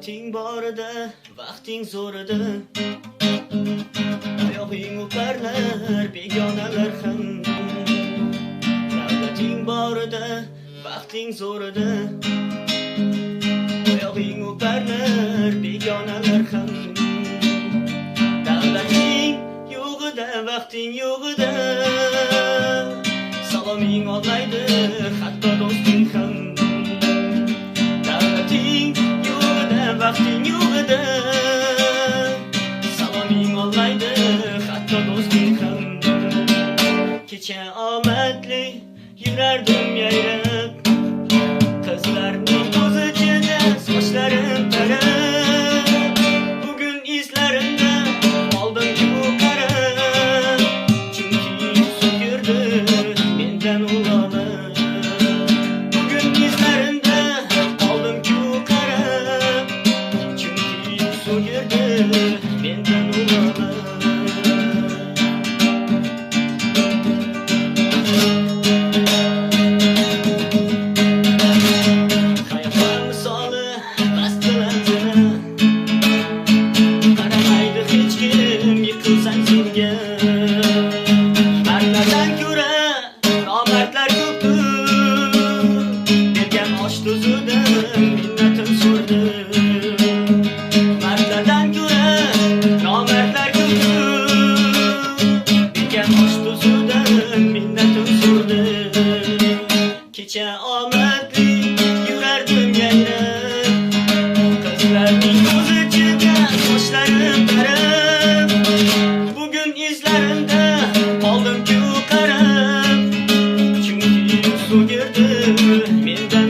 Davlating borida, vaqting zo'rida, oyog'ing o'parlar begonalar ham. Davlating borida, vaqting zo'rida, oyog'ing o'parlar begonalar ham. Davlating yo'g'ida, vaqting yo'g'ida, saloming olmaydi hatto do'sting ham. Davlating yo'g'ida, vaqting yo'g'ida, saloming olmaydi hatto do'sting ham. Kecha omadli yurardim yayrab, qizlarning ko'zi ichida sochlarim tarab. Bugun izlarimda oldimki bu qarab, chunki sug'urdi mendan u olib. Bugun izlarimda oldimki bu qarab, chunki sug'urdi mendan u olib. Hayotlar misoli past balandini, qaramaydi hech kim yiqilsang senga. Mardlardan ko'ra nomardlar ko'pdir, bergan osh tuzidan minnatin so'rdi. Mardlardan ko'ra nomardlar ko'pdir, bergan osh tuzidan minnatin so'rdi. Kecha omadli yurardim yayrab, qizlarning ko'zi ichida sochlarim tarab. Bugun izlarimda qoldim-ku qarab, chunki so'girdi mendan.